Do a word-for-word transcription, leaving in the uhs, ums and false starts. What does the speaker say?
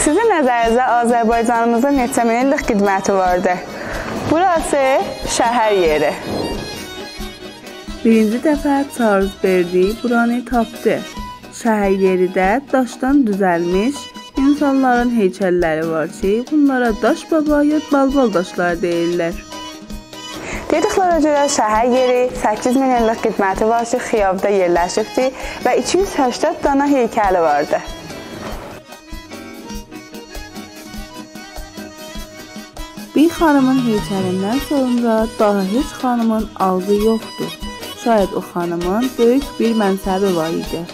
سیزین نظرینیزده آذربایجانیمیزین نئچه مین ایللیک قدمتی واردی؟ بوراسی شهر یئری. بیرینجی دفعه چارلز بردی بورانی تاپدی. شهر یئریده داشدان دوزلمیش اینسانلارین هیکللری وار کی، بونلارا داش بابا یا بالبال داشلار دئییرلر. دئدیکلره گؤره شهر یئری سککیز مین ایللیک قدمتی وار کی، خیابدا یئرلشیبدی و ایکی یوز سکسن دانا هیکلی واردی. بیر خانیمین هیکلیندن سونرا داها هئچ خانیمین آلقی یوخدور. شاید او خانیمین بؤیوک بیر منصبی وار ایدی.